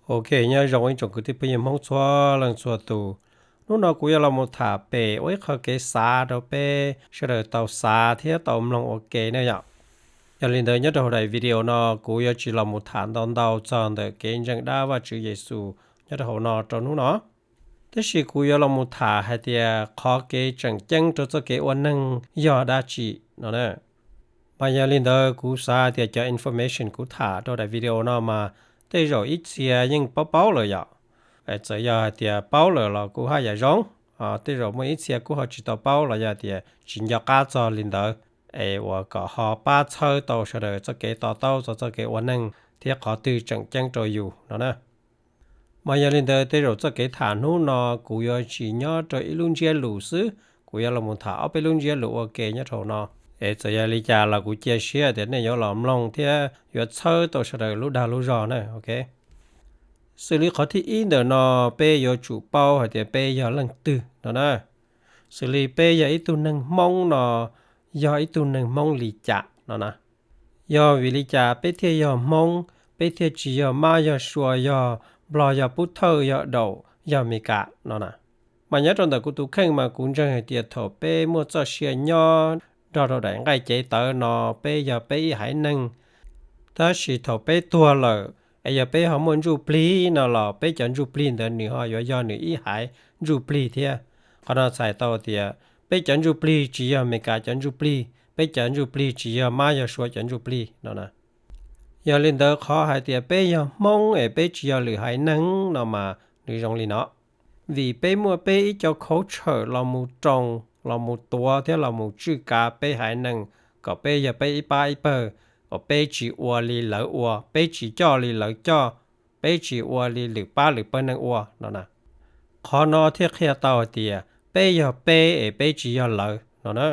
Ok, nyob zoo ib tsoom kwv tij phooj ywg Hmoob txhua leej txhua tus. Hnub no kuv yuav los mus tham pem ua ib qho kev xav rau peb sawv daws tau xav thiab tau mloog ua ke na yom. Yog li ntawd nyob rau hauv daim video no kuv yuav tsis los mus tham ntau ntau txog ntawm kev ntseeg dab Vajtswv Yexus nyob rau hauv no rau hnub no. Tab sis kuv yuav los mus tham hais tias qhov kev tseem ceeb rau txoj kev ua neeg yog dab tsi no na. Mas yog li ntawd kuv xav tias cov information kuv tham rau daim video no mas tej zaum ib txhia yeej paub paub lawm yom. Txawm yog hais tias paub lawm los kuj haj yam zoo, tej zaum muaj ib txhia kuj ho tsis tau paub los yog tias tsis nco qab txog li ntawd, es uas kom ho pab txhawb tau sawv daws txoj kev to taub txog txoj kev ua neeg thiab qhov twg tseem ceeb rau yus no na. Mas yog li ntawd tej zaum txoj kev tham hnub no kuv yuav tsis nyob rau ib lub ntsiab lus xwb, kuv yuav los mus tham ob peb lub ntsiab lus ua ke nyob rau hauv no. Es txawm yog li cas los kuv cia siab tias nej yuav los mloog thiab yuav txhawb tau sawv daws lub dag lub zog na, ok. Xws li qhov thib ib ntawm no, peb yuav tsum paub hais tias peb yog leej twg no na. Xws li peb yog ib tug neeg Hmoob no, yog ib tug neeg Hmoob li cas no na. Yog vim li cas peb thiaj yog Hmoob, peb thiaj tsis yog Mab, yog Suav, yog Nplog, yog Pub Thawj, yog Daum, yog Mes Kas no na. Mas nyob rau ntawm kuv tus kheej mas kuv ntseeg hais tias thaum peb muaj txoj sia nyob nrog rau daim nqaij cev tawv no, peb yog peb ib haiv neeg. Tab sis thaum peb tuag lawm, es yog peb ho muaj ntsuj plig no los peb cov ntsuj plig ntawd nws ho yuav yog nws ib haiv ntsuj plig thiab. Qhov no txhais tau tias peb cov ntsuj plig tsis yog Mes Kas cov ntsuj plig, peb cov ntsuj plig tsis yog Mab yog Suav cov ntsuj plig no na. Yog li ntawd qhov hais tias peb yog Hmoob es peb tsis yog lwm haiv neeg no mas nws zoo li no. Vim peb muaj peb ib co culture los mus roos, los mus tuav thiab los mus tswj kav peb haiv neeg kom peb yog peb ib pab ib pawg, kom peb tsis ua li lawv ua, peb tsis coj li lawv coj, peb tsis ua li lwm pab lwm pawg neeg ua no na. Qhov no thiaj qhia tau hais tias peb yog peb es peb tsis yog lawv no na.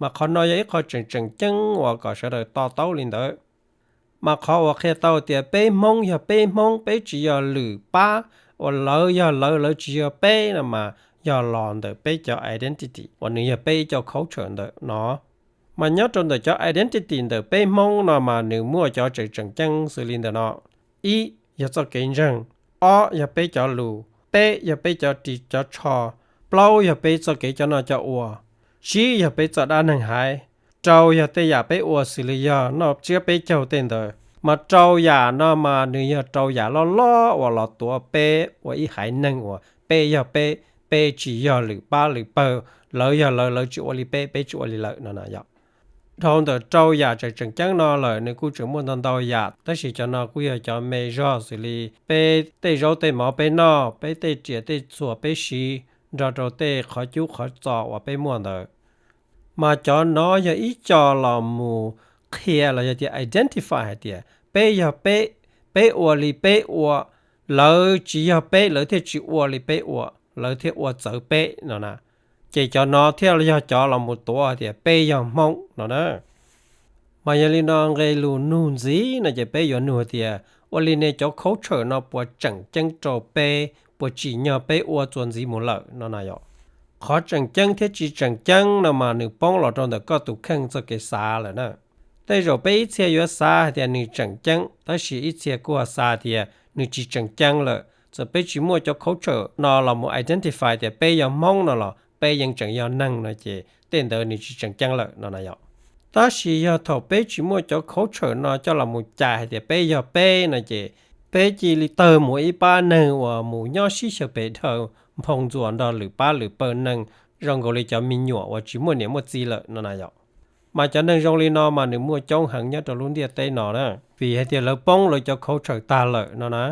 Mas qhov no yog ib qho tseem tseem ceeb uas kom sawv daws to taub li ntawd. Mas qhov uas qhia tau tias peb Hmoob yog peb Hmoob, peb tsis yog lwm pab, uas lawv yog lawv, lawv tsis yog peb no mas yog los ntawm peb cov identity uas nws yog peb ib co culture ntawm no. Mas nyob rau ntawm cov identity ntawm peb Hmoob no mas nws muaj cov tseem tseem ceeb xws li ntawm no. Ib, yog txoj kev ntseeg. Ob, yog peb cov lus. Peb, yog peb cov ris cov tsho. Plaub, yog peb txoj kev coj noj coj ua. Tsib, yog peb txoj dab neeg haiv. Rau, yog tej yam peb ua xws li yog noj tsiab peb caug tej ntawd. Mas rau yam no mas nws yog rau yam loj loj uas los tuav peb ua ib haiv neeg uas peb yog peb, peb tsis yog lwm pab lwm pawg, lawv yog lawv, lawv tsis ua li peb, peb tsis ua li lawv no na yom. Dhau ntawm rau yam tseem tseem ceeb no lawm nws kuj tseem muaj ntau ntau yam, tab sis cov no kuj yog cov me zog xws li peb tej zaub tej mov peb noj, peb tej riam tej txuas peb siv, nrog rau tej qhov cub qhov txos uas peb muaj ntawd. Mas cov no yog ib co los mus qhia los yog tias identify hais tias peb yog peb, peb ua li peb ua, lawv tsis yog peb lawv thiaj tsis ua li peb ua, lawv thiaj ua txawv peb no na. Ces cov no thiaj yog cov los mus tuav hais tias peb yog Hmoob no na. Mas yog li no nqe lus nug ntxiv no ces peb yuav nug tias ua li ne cov culture no puas tseem ceeb rau peb, puas tsim nyog peb ua txuas ntxiv mus lawm no na yom. Qhov tseem ceeb thiab tsis tseem ceeb no mas nws poob los rau ntawm koj tus kheej txoj kev xav lawm na. Tej zaum peb ib txhia yuav xav hais tias nws tseem ceeb, tab sis ib txhia kuj xav tias nws tsis tseem ceeb lawm. Txawm peb tsis muaj cov culture no los mus identify tias peb yog Hmoob no los peb yeej tseem yog neeg no ces tej ntawd nws tsis tseem ceeb lawm no na yom. Tab sis yog thaum peb tsis muaj cov culture no coj los mus cais hais tias peb yog peb no ces peb cia li tawg mus ib pab neeg uas mus nyob sib xyaw pes dhawv nphoo ntxuas nrog lwm pab lwm pawg neeg zoo nkaus li cov me nyuam uas tsis muaj niam muaj txiv lawm no na yom. Mas cov neeg zoo li no mas nws muaj coob heev nyob rau lub ntiaj teb no na, vim hais tias lawv poob lawv cov culture tag lawm no na.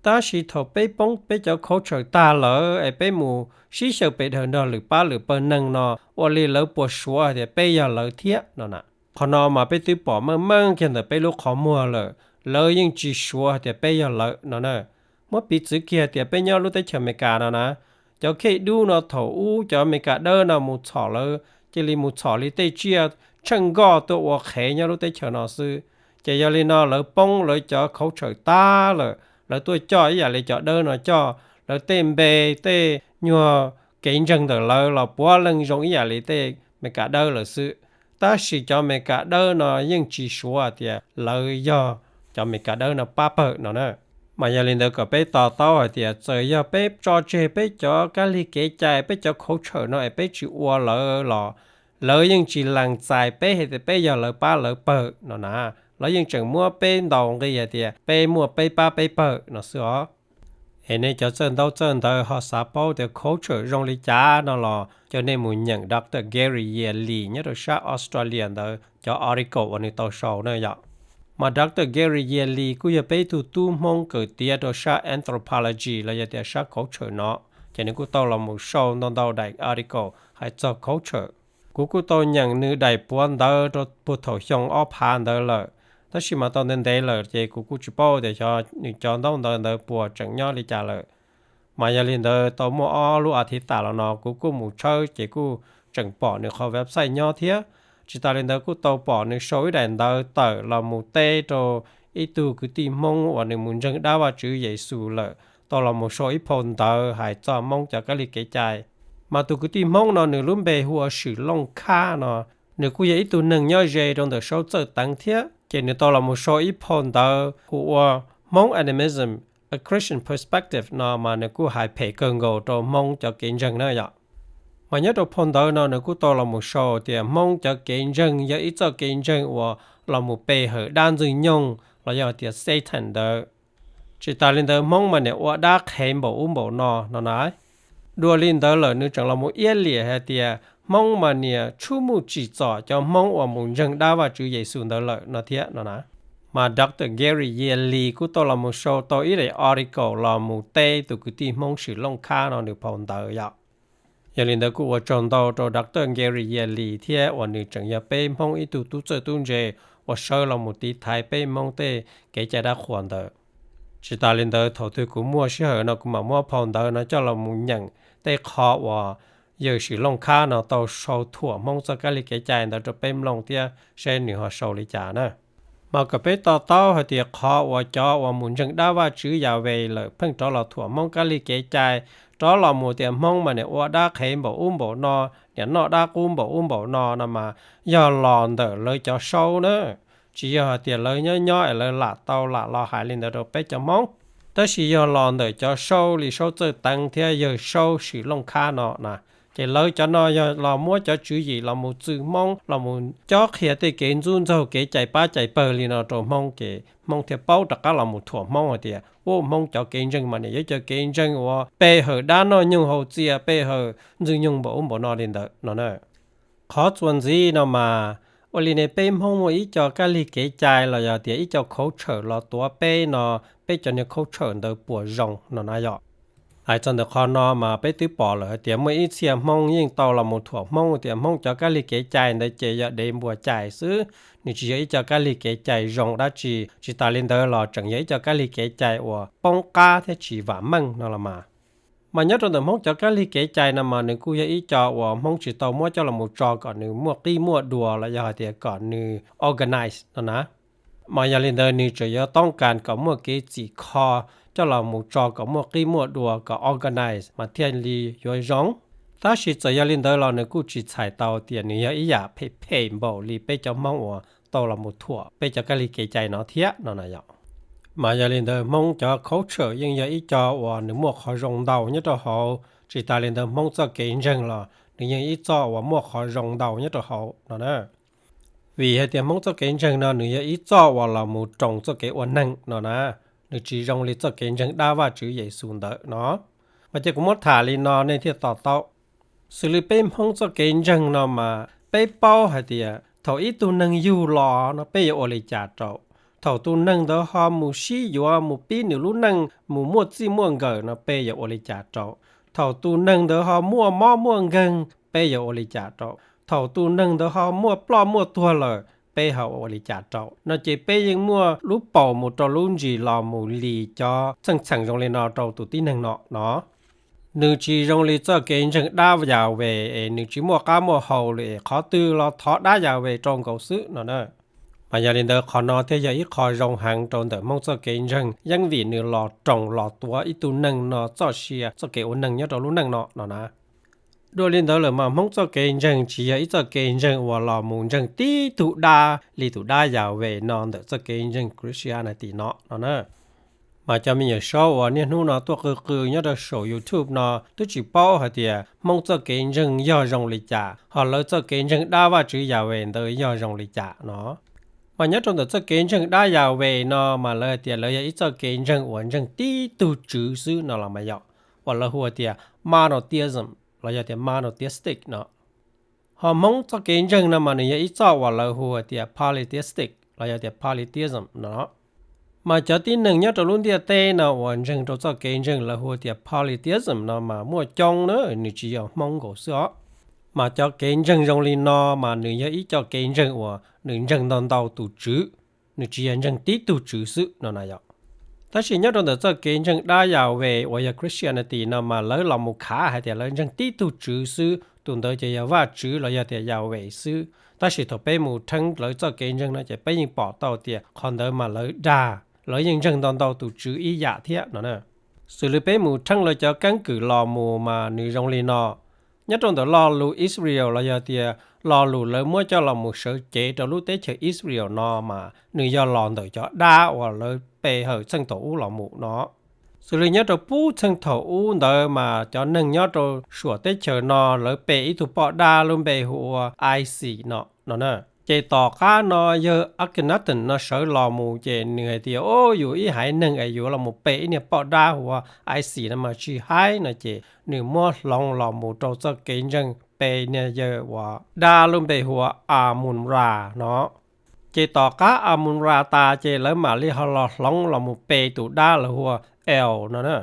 Tab sis thaum peb poob peb cov culture tag lawm es peb mus sib xyaw pes dhawv nrog lwm pab lwm pawg neeg no ua li lawv puas suav hais tias peb yog lawv thiab no na. Qhov no mas peb twb pom meej meej kiag ntawm peb lub qhov muag lawm, lawv yeej tsis suav hais tias peb yog lawv no na. Muab piv txwv kiag tias peb nyob lub teb chaws Amelikas no na, cov khej dub no thaum ub cov Amelikas dawb no mus txhom lawv, cia li mus txhom li tej tsiaj tsheej nkoj tuaj ua qhev nyob lub teb chaws no xwb. Ces yog li no lawv poob lawv cov culture tag lawm, lawv tuaj coj ib yam li cov dawb no coj, lawv tej npe tej nyuag kev ntseeg ntawm lawv los puav leej zoo ib yam li tej Amelikas dawb lawm xwb. Tab sis cov Amelikas dawb no yeej tsis suav tias lawv yog cov Amelikas dawb no pab pawg no na. Mas yog li ntawd kom peb to taub hais tias txawm yog peb tso tseg peb cov kab lig kev cai, peb cov khauv tshawm no es peb tsis ua lawv los lawv yeej tsis lees txais peb hais tias peb yog lawv pab lawv pawg no na. Lawv yeej tseem muab peb ntaus nqi hais tias peb muaj peb pab peb pawg no xwb os. Es nej cov txawj ntaub txawj ntawv ho xav paub tias khauv tshawm zoo li cas no los coj nej mus nyeem Doctor Gary Yia Lee nyob rau sab Australia ntawd cov article uas nws tau sau na yom. Mas Doctor Gary Yia Lee kuj yog peb ib tug tub Hmoob kawm tiav rau sab anthropology los yog tias sab khauv tshawm no, ces nws kuj tau los mus sau ntau ntau daim article hais txog khauv tshawm. Kuv kuj tau nyeem nws daim puav ntawv rau puag thaum xyoo ob phav ntawd lawm, tab sis mas tau ntev ntev lawm ces kuv kuj tsis paub tias xyov nws cov ntaub ntawv ntawd puas tseem nyob li cas lawm. Mas yog li ntawd tau muaj ob lub as thiv tas los no kuv kuj mus tshawb ces kuj tseem pom nws qhov website nyob thiab. Tsis tas li ntawd kuj tau pom nws sau ib daim ntawv tawm los mus teb rau ib tug kwv tij Hmoob uas nws mus ntseeg dab Vajtswv Yexus lawm tau los mus sau ib phau ntawv hais txog Hmoob cov kab lig kev cai. Mas tus kwv tij Hmoob no nws lub npe hu ua Swm Looj Khab no, nws kuj yog ib tug neeg nyob ze rau ntawm Saub Txawj Teev thiab, ces nws tau los mus sau ib phau ntawv hu ua Hmong Animism: A Christian Perspective no mas nws kuj hais phem kawg nkaus rau Hmoob cov kev ntseeg na yom. Mas nyob rau phau ntawv no nws kuj tau los mus sau tias Hmoob cov kev ntseeg yog ib txoj kev ntseeg uas los mus pe hawm dab Ntxwg Nyoog los yog tias Satan ntawd. Tsis tas li ntawd Hmoob mas niam ua dab qhev npaum ub npaum no no na. Dua li ntawd lawm nws tseem los mus iab liam hais tias Hmoob mas niam tshuj muj tsim txom cov Hmoob uas mus ntseeg dab Vajtswv Yexus ntawd lawm no thiab no na. Mas Doctor Gary Yia Lee kuj tau los mus sau tau ib daim article los mus teb tus kwv tij Hmoob Swm Looj Khab no nws phau ntawv yom. Yog li ntawd kuj ua tsaug ntau rau Doctor Gary Yia Lee thiab uas nws tseem yog peb Hmoob ib tug tub txawj tub ntse uas sawv los mus tiv thaiv peb Hmoob tej kev cai dab qhuas ntawd. Tsis tas li ntawd thaum twg kuv muaj sij hawm no kuv mam muab phau ntawv no coj los mus nyeem tej qho uas yawg Swm Looj Khab no tau sau thuam Hmoob txoj kab lig kev cai ntawd rau peb mloog thiab seb nws ho sau li cas na. Mas kom peb to taub hais tias qhov uas cov uas mus ntseeg dab Vajtswv Yahweh lawm pheej rov los thuam Hmoob kab lig kev cai, rov los mus tias Hmoob mas niam ua dab qhev npaum ub npaum no, niam noj dab qub npaum ub npaum no no mas yog los ntawm lawv cov Saub na. Tsis yog hais tias lawv nyob nyob es lawv lam tau lam los hais li ntawd rau peb cov Hmoob, tab sis yog los ntawm cov Saub li Saub Txawj Teev thiab yawg Saub Swm Looj Khab no na. Ces lawv cov no yog los muab cov tswv yim los mus txwv Hmoob, los mus cob qhia tej kev ntxub ntxaug kev cais pab cais pawg li no rau Hmoob, ces Hmoob thiaj paub rov qab los mus thuam Hmoob hais tias, u, Hmoob cov kev ntseeg mas niam yog cov kev ntseeg uas pe hawm dab noj nyoog haus txias, pe hawm Ntxwg Nyoog npaum ub npaum no li ntawd no na. Qhov txuas ntxiv no mas, ua li ne peb Hmoob muaj ib co kab lig kev cai los yog tias ib co khauv tshawm los tuav peb no, peb cov niag khauv tshawm ntawd puas zoo no na yom. Hais txog ntawm qhov no mas peb twb pom lawm hais tias muaj ib txhia Hmoob yeej tau los mus thuam Hmoob tias Hmoob cov kab lig kev cai ntawd ces yog dev npua cai xwb, nws tsis yog ib co kab lig kev cai zoo dab tsi, tsis tas li ntawd los tseem yog ib co kab lig kev cai uas poob qab thiab tsis vam meej no los mas. Mas nyob rau ntawm Hmoob cov kab lig kev cai no mas nws kuj yog ib co uas Hmoob tsis tau muab coj los mus tso kom nws muaj qib muaj dua los yog hais tias kom nws organize no na. Mas yog li ntawd nws tseem yuav toob kas kom muaj kev txhim kho coj los mus tso kom muaj qib muaj dua kom organize mas thiaj li yuav zoo. Tab sis txawm yog li ntawd los nws kuj tsis txhais tau tias nws yog ib yam phem phem npaum li peb cov Hmoob uas tau los mus thuam peb cov kab lig kev cai no thiab no na yom. Mas yog li ntawd Hmoob cov khauv tshawm yeej yog ib co uas nws muaj qhov zoo ntau nyob rau hauv, tsis tas li ntawd Hmoob txoj kev ntseeg los nws yeej ib txoj uas muaj qhov zoo ntau nyob rau hauv no na. Vim hais tias Hmoob txoj kev ntseeg no nws yog ib txoj uas los mus roos txoj kev ua neeg no na, nws tsis zoo li txoj kev ntseeg dab Vajtswv Yexus ntawd no. Mas ces kuv muab tham li no nej thiaj to taub. Xws li peb Hmoob txoj kev ntseeg no mas peb paub hais tias thaum ib tug neeg yug los no peb yuav ua li cas rau? Thaum tus neeg ntawd ho mus sib yuav mus pib nws lub neej mus muaj txij muaj nkawm no peb yuav ua li cas rau? Thaum tus neeg ntawd ho muaj mob muaj nkeeg peb yuav ua li cas rau? Thaum tus neeg ntawd ho muaj ploj muaj tuag lawm peb ho ua li cas rau no ces peb yeej muaj lub paus mus rau lub ntsis los mus lis cov txheej txheem zoo li no rau tus tib neeg no no. Nws tsis zoo li txoj kev ntseeg dab Yahweh es nws tsis muaj qab muaj hau li es qhov twg los thov dab Yahweh rau nkaus xwb no na. Mas yog li ntawd qhov no thiaj yog ib qho zoo heev rau ntawm Hmoob txoj kev ntseeg yeej vim nws los roos los tuav ib tug neeg no txoj sia txoj kev ua neeg nyob rau lub neej no no na. Dua li ntawd lawm mas Hmoob txoj kev ntseeg tsis yog ib txoj kev ntseeg uas los mus ntseeg tib tug dab li tus dab Yahweh no ntawm txoj kev ntseeg Christianity no no na. Mas cov me nyuam saub uas niaj hnub no tuaj qw qw nyob rau saum YouTube no twb tsis paub hais tias Hmoob txoj kev ntseeg yog zoo li cas, ho lawv txoj kev ntseeg dab Vajtswv Yahweh ntawd yog zoo li cas no. Mas nyob rau ntawm txoj kev ntseeg dab Yahweh no mas lawv hais tias lawv yog ib txoj kev ntseeg uas ntseeg tib tug tswv xwb no los mas yog, uas lawv hu tias monotheism los yog tias monotheistic no. Ho Hmoob txoj kev ntseeg no mas nws yog ib txoj uas lawv hu tias polytheistic los yog tias polytheism no. Mas cov tib neeg nyob rau lub ntiaj teb no uas ntseeg rau txoj kev ntseeg lawv hu tias polytheism no mas muaj coob na, nws tsis yog Hmoob nkaus xwb os. Mas cov kev ntseeg zoo li no mas nws yog ib co kev ntseeg uas nws ntseeg ntau ntau tus tswv, nws tsis yog ntseeg tib tug tswv xwb no na yom. Tab sis nyob rau ntawm txoj kev ntseeg dab Yahweh uas yog Christianity no mas lawv los mus khav hais tias lawv ntseeg tib tug tswv xwb, tus ntawd ces yog Vajtswv los yog tias Yahweh xwb. Tab sis thaum peb mus theeb lawv txoj kev ntseeg no ces peb yeej pom tau tias qhov ntawd mas lawv dag, lawv yeej ntseeg ntau ntau tus tswv ib yam thiab no na. Xws li peb mus theeb lawv cov keeb kwm los mus mas nws zoo li no. Nyob rau ntawm lo lus Israel los yog tias lo lus lawv muab coj los mus sawv cev rau lub teb chaws Israel no mas nws yog los ntawm cov dab uas lawv pe hawm txheej thaum ub los mus no. Xws li nyob rau puag txheej thaum ub ntawd mas cov neeg nyob rau suam teb chaws no lawv pe ib tug poj dab lub npe hu ua Isis no no na. Ces tom qab no yawg Akhenaten no sawv los mus ces nws hais tias, o, yus ib haiv neeg es yuav los mus pe ib niag poj dab hu ua Isis no mas tsis haib no ces nws muab hloov los mus rau txoj kev ntseeg pe niag yawg uas dab lub npe hu ua Amun Ra no. Ces tom qab Amun Ra tas ces lawv mam li ho los hloov los mus pe tus dab lawv hu ua El no na.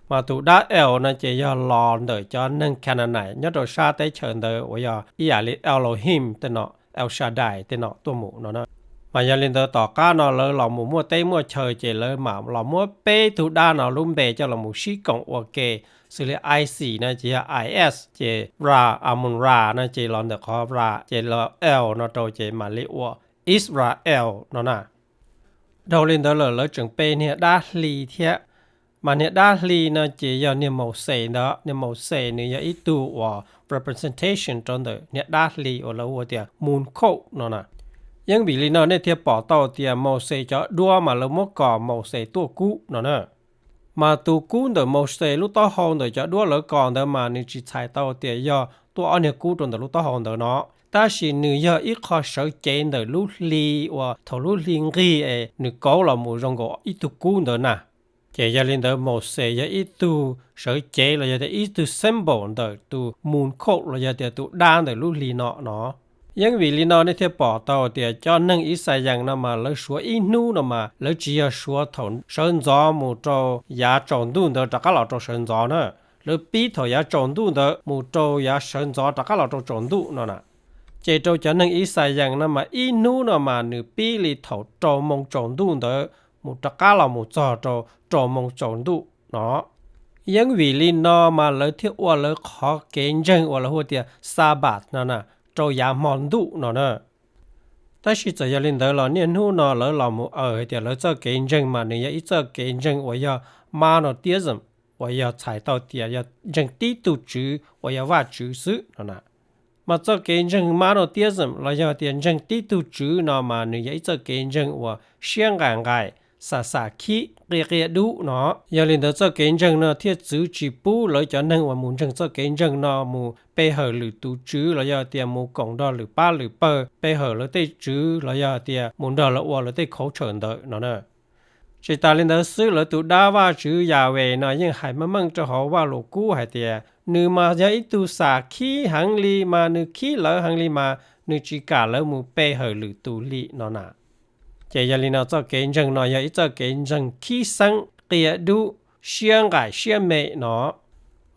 Mas tus dab El no ces yog los ntawm cov neeg Canaanite nyob rau sab teb chaws ntawd uas yog ib yam li Elohim tej no, El Shaddai tej no tuaj mus no na. Mas yog li ntawd tom qab no lawv los mus muaj teb muaj chaw ces lawv mam los muab peb tug dab no lub npe coj los mus sib koom ua ke. Xws li Isis no ces yog I S, ces Ra, Amun Ra no ces los ntawm qhov Ra ces los El no rau ces mam li ua Israel no na. Dhau li ntawd lawm lawv tseem pe niag dab hli thiab. Mas niag dab hli no ces yog niag Mauxes ntawd. Niag Mauxes nws yog ib tug uas representation rau ntawm niag dab hli uas lawv hu tias moon cult no na. Yeeb vim li no nej thiaj pom tau tias Mauxes cov duab mas lawv muab kos Mauxes tuaj kub no na. Mas tus kub ntawm Mauxes lub taub hau ntawm cov duab lawv kos ntawd mas nws tsis txhais tau tias yog tuaj ob niag kub rau ntawm lub taub hau ntawd no, tab sis nws yog ib qho sawv cev ntawm lub hli uas thaum lub hli nqig es nws kauv los mus zoo nkaus ib tug kub ntawd na. Ces yog li ntawd Mauxes yog ib tug sawv cev los yog tias ib tug symbol ntawm tus moon cult los yog tias tus dab ntawm lub hli no no. Yeeb vim li no nej thiaj pom tau tias cov neeg Ixayees no mas lawv suav ib hnub no mas lawv tsis yog suav thaum sawv ntxov mus rau yav tsaus ntuj ntawd rov qab los rau sawv ntxov na. Lawv pib thaum yav tsaus ntuj ntawd mus rau yav sawv ntxov rov qab los rau tsaus ntuj no na. Ces rau cov neeg Ixayees no mas ib hnub no mas nws pib li thaum rau moo tsaus ntuj ntawd mus rov qab los mus txog rau rau moo tsaus ntuj no. Yeeb vim li no mas lawv thiaj ua lawv qhov kev ntseeg uas lawv hu tias Sabbath no na, rau yav hmo ntuj no na. Tab sis txawm yog li ntawd los niaj hnub no lawv los mus aws hais tias lawv txoj kev ntseeg mas nws yog ib txoj kev ntseeg uas yog monotheism, uas yog txhais tau tias yog ntseeg tib tug tswv uas yog Vajtswv xwb no na. Mas txoj kev ntseeg monotheism los yog tias ntseeg tib tug tswv no mas nws yog ib txoj kev ntseeg uas siab nqaim nqaim, xam xam khib, qia qia dub no. Yog li ntawd txoj kev ntseeg no thiaj txwv tsis pub lawv cov neeg uas mus ntseeg txoj kev ntseeg no mus pe hawm lwm tus tswv los yog tias mus koom nrog lwm pab lwm pawg pe hawm lawv tej tswv los yog tias mus nrog lawv ua lawv tej khauv tshawm ntawd no na. Tsis tas li ntawd xwb, lawv tus dab Vajtswv Yahweh no yeej hais meej meej rau hauv Vajluskub hais tias nws mas yog ib tug xam khib heev li mas nws khib lawv heev li mas nws tsis kam lawv mus pe hawm lwm tus li no na. Ces yog li no txoj kev ntseeg no yog ib txoj kev ntseeg khib xeeb, qia dub, siab nqaim siab me no.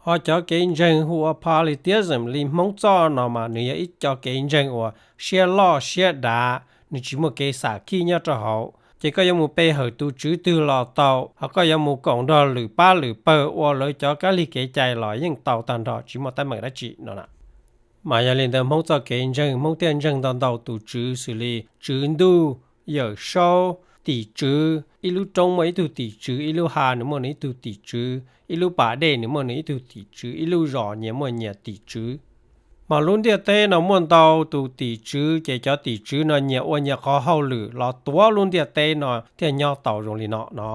Ho cov kev ntseeg hu ua polytheism li Hmoob txoj no mas nws yog ib co kev ntseeg uas siab loj siab dav, nws tsis muaj kev xam khib nyob rau hauv. Ces koj yuav mus pe hawm tus tswv twg los tau, ho koj yuav mus koom nrog lwm pab lwm pawg ua lawv cov kab lig kev cai los yeej tau tag nrho, tsis muaj teeb meem dab tsi no na. Mas yog li ntawd Hmoob txoj kev ntseeg, Hmoob thiaj ntseeg ntau ntau tus tswv xws li tswv ntuj, yawm saub, tim tswv, ib lub roob muaj ib tug tim tswv, ib lub hav nws muaj nws ib tug tim tswv, ib lub pas dej nws muaj nws ib tug tim tswv, ib lub zos nyias muaj nyias tim tswv. Mas lub ntiaj teb no muaj ntau tus tim tswv, ces cov tim tswv no nyias ua nyias qhov hauj lwm los tuav lub ntiaj teb no thiaj nyob tau zoo li no no.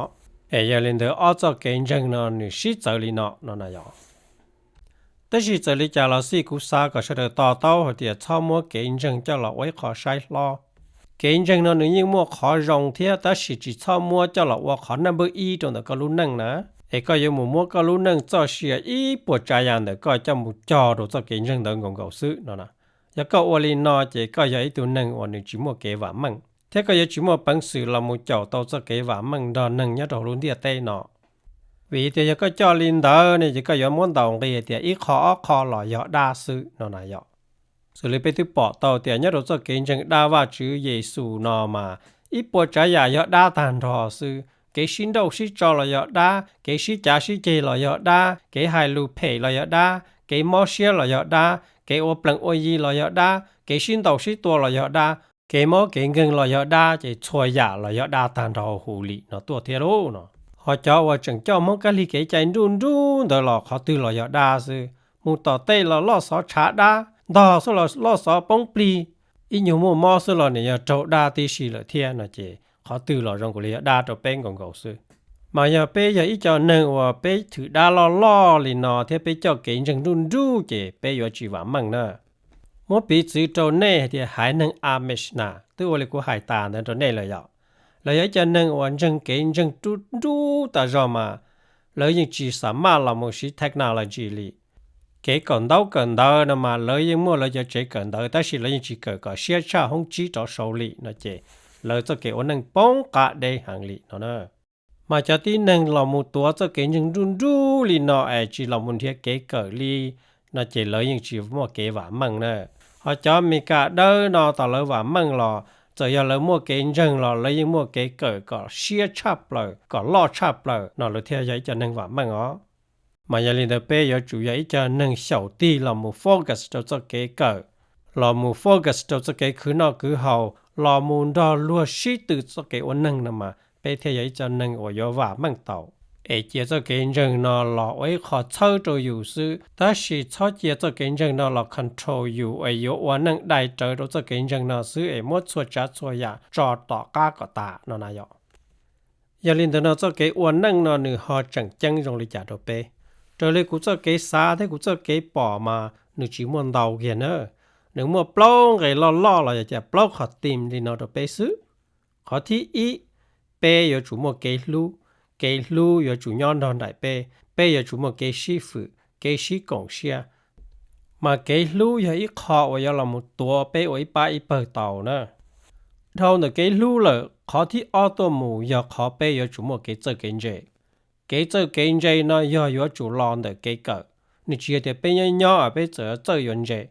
Es yog li ntawd ob txoj kev ntseeg no nws sib txawv li no no na yog. Tab sis txawm li cas los xij kuv xav kom sawv daws to taub hais tias txhob muab kev ntseeg coj los ua ib qho saib hlob. Kev ntseeg no nws yeej muaj qhov zoo thiab tab sis tsis txhob muab coj los ua qhov naj npawb ib rau ntawm koj lub neej na. Es koj yuav mus muab koj lub neej txoj sia ib puas tsav yam ntawm koj coj mus cog rau txoj kev ntseeg ntawd nkaus nkaus xwb no na. Yog koj ua li no ces koj yog ib tug neeg uas nws tsis muaj kev vam meej thiab koj yuav tsis muaj peev xwm los mus caum tau txoj kev vam meej nrog neeg nyob rau hauv lub ntiaj teb no. Vim tias yog koj coj li ntawd ne ces koj yuav muab ntaus nqi tias ib qho ob qho los yog dab xwb no na yog. Xws li peb twb pom tau tias nyob rau txoj kev ntseeg dab Vajtswv Yexus no mas ib puas tsav yam yog dab tag nrho xwb. Kev sib nrauj sib tso los yog dab, kev sib cav sib ceg los yog dab, kev hais lus phem los yog dab, kev mob siab los yog dab, kev ua plees ua yi los yog dab, kev sib ntaus sib tua los yog dab, kev mob kev nkeeg los yog dab, ces txhua yam los yog dab tag nrho huv li no tuaj thiab lauj no. Ho cov uas tseem coj Hmoob kab lig kev cai nruj nruj ntawd los qhov twg los yog dab xwb. Mus tom tej los loj xov tshav dab, ntog xwb los loj xov poob plig, ib nyuag muaj mob xwb los nws yog raug dab tib si lawm thiab no ces qhov twg los zoo nkaus li yog dab rau peb nkaus nkaus xwb. Mas yog peb yog ib co neeg uas peb thwm dab loj loj li no thiab peb coj kev ntseeg nruj nruj ces peb yuav tsis vam meej na. Muab piv txwv rau nej hais tias haiv neeg Amish na, twb ua li kuv hais tas ntawd rau nej lawm yom. Lawv yog ib co neeg uas ntseeg kev ntseeg nruj nruj tas zog mas lawv yeej tsis xam maj los mus siv technology li. Kev kawm ntaub kawm ntawv no mas lawv yeej muaj lawv cov tsev kawm ntawv tab sis lawv yeej tsis kawm kom siab tshaj hoob tsib rov saud li no ces lawv txoj kev ua neej poob qab deb heev li no na. Mas cov tib neeg los mus tuav txoj kev ntseeg nruj nruj li no es tsis los mus nrhiav kev kawm li no ces lawv yeej tsis muaj kev vam meej na. Ho cov Amelikas dawb no tom lawv vam meej los txawm yog lawv muaj kev ntseeg los lawv yeej muaj kev kawm kom siab tshaj plaws kom loj tshaj plaws no lawv thiaj yog ib co neeg vam meej os. Mas yog li ntawd peb yuav tsum yog ib co neeg xyaum tig los mus focus rau txoj kev kawm, los mus focus rau txoj kev khwv noj khwv haus los mus nrog luag sib tw txoj kev ua neeg no mas peb thiaj yog ib co neeg uas yuav vam meej tau. Es cia txoj kev ntseeg no los ua ib qho txhawb rau yus xwb tab sis txhob cia txoj kev ntseeg no los control yus es yuav ua neej dai rawv rau txoj kev ntseeg no xwb es muab txhua tsav txhua yam tso tom qab kom tas no na yom. Yog li ntawd no txoj kev ua neej no nws ho tseem ceeb zoo li cas rau peb? Raws li kuv txoj kev xav thiab kuv txoj kev pom mas nws tsis muaj ntau kiag na. Nws muaj plaub nqe loj loj los yog tias plaub qhov theme li no rau peb xwb. Qhov thib ib, peb yuav tsum muaj kev hlub. Kev hlub yuav tsum nyob nrog nraim peb, peb yuav tsum muaj kev sib fwm, kev sib koom siab. Mas kev hlub yog ib qho uas yuav los mus tuav peb ua ib pab ib pawg tau na. Dhau ntawm kev hlub lawm, qhov thib ob tuaj mus yog qhov peb yuav tsum muaj kev txawj kev ntse. Kev txawj kev ntse no yog yuav tsum los ntawm kev kawm. Nws tsis yog tias peb nyob nyob peb txawm txawj yuav ntse.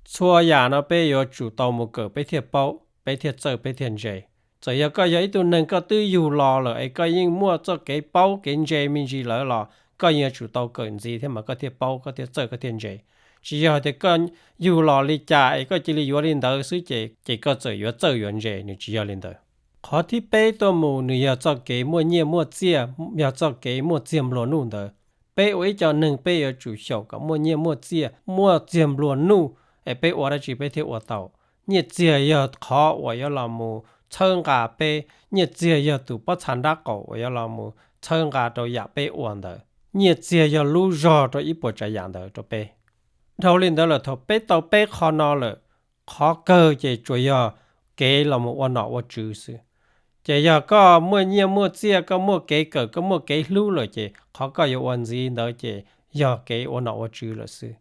Txhua yam no peb yuav tsum tau mus kawm peb thiaj paub, peb thiaj txawj, peb thiaj ntse. Txawm yog koj yog ib tug neeg koj twb yug los lawm es koj yeej muaj txoj kev paub kev ntse me ntsis lawm los koj yeej yuav tsum tau kawm ntxiv thiab mas koj thiaj paub, koj thiaj txawj, koj thiaj ntse. Tsis yog tias koj yug los li cas es koj cia li yuav li ntawd xwb ces, ces koj txawm yuav txawj yuav ntse, nws tsis yog li ntawd. Qhov thib peb tuaj mus nws yog txoj kev muaj nyiaj muaj txiaj, yog txoj kev muaj txiag nplua nuj ntawd. Peb ua ib co neeg peb yuav tsum xyaum kom muaj nyiaj muaj txiaj, muaj txiag nplua nuj, es peb ua dab tsi peb thiaj ua tau. Nyiaj txiag yog qhov uas yuav los mus txhawb nqa peb, nyiaj txiag yog tus pob txha nrab qaum uas yuav los mus txhawb nqa rau yam peb ua ntawd. Nyiaj txiag yog lub zog rau ib puas tsav yam ntawd rau peb. Dhau li ntawd lawm thaum peb tau peb qho no lawm, qhov kawg ces tsuas yog kev los mus ua nom ua tswv xwb. Ces yog koj muaj nyiaj muaj txiaj, koj muaj kev kawm, koj muaj kev hlub lawm ces qhov koj yuav ua ntxiv ntawd ces yog kev ua nom ua tswv lawm xwb.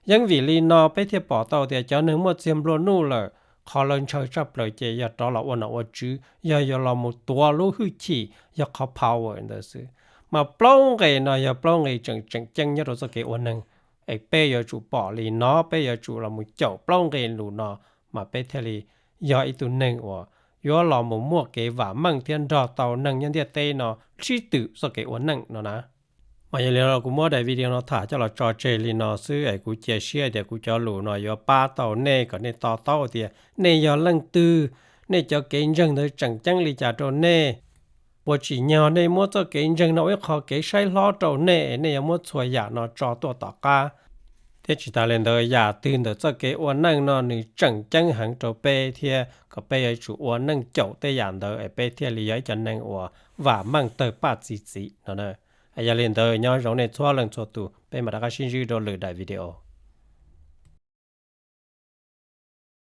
Yeej vim li no peb thiaj pom tau tias cov neeg muaj txiag nplua nuj lawm, qhov lawv ntshaw tshaj plaws ces yog rov los ua nom ua tswv, yog yuav los mus tuav lub hwj chim, yog qhov power ntawd xwb. Mas plaub nqe no yog plaub nqe tseem tseem ceeb nyob rau txoj kev ua neeg, es peb yuav tsum pom li no, peb yuav tsum los mus caum plaub nqe lus no, mas peb thiaj li yog ib tug neeg uas yuav los mus muaj kev vam meej thiab nrog tau neeg nyob ntiaj teb no sib twm txoj kev ua neej no na. Mas yog li no kuv muab daim video no tham coj los tso tseg li no xwb es kuv cia siab tias kuv cov lus no yuav pab tau nej kom nej to taub tias nej yog leej twg, nej cov kev ntseeg ntawd tseem ceeb li cas rau nej. Puas tsim nyog nej muab txoj kev ntseeg no ua ib qho kev saib hlob rau nej es nej yuav muab txhua yam no tso tuaj tom qab? Thiab tsis tas li ntawd, yam twg ntawm txoj kev ua neej no nws tseem ceeb heev rau peb thiab kom peb yuav tsum ua neej caum tej yam ntawd es peb thiaj li yog ib co neeg uas vam meej tawg paj txi txiv no na. Yog li ntawd nyob zoo nej txhua leej txhua tus, peb mam rov qab sib ntsib rau lwm daim video.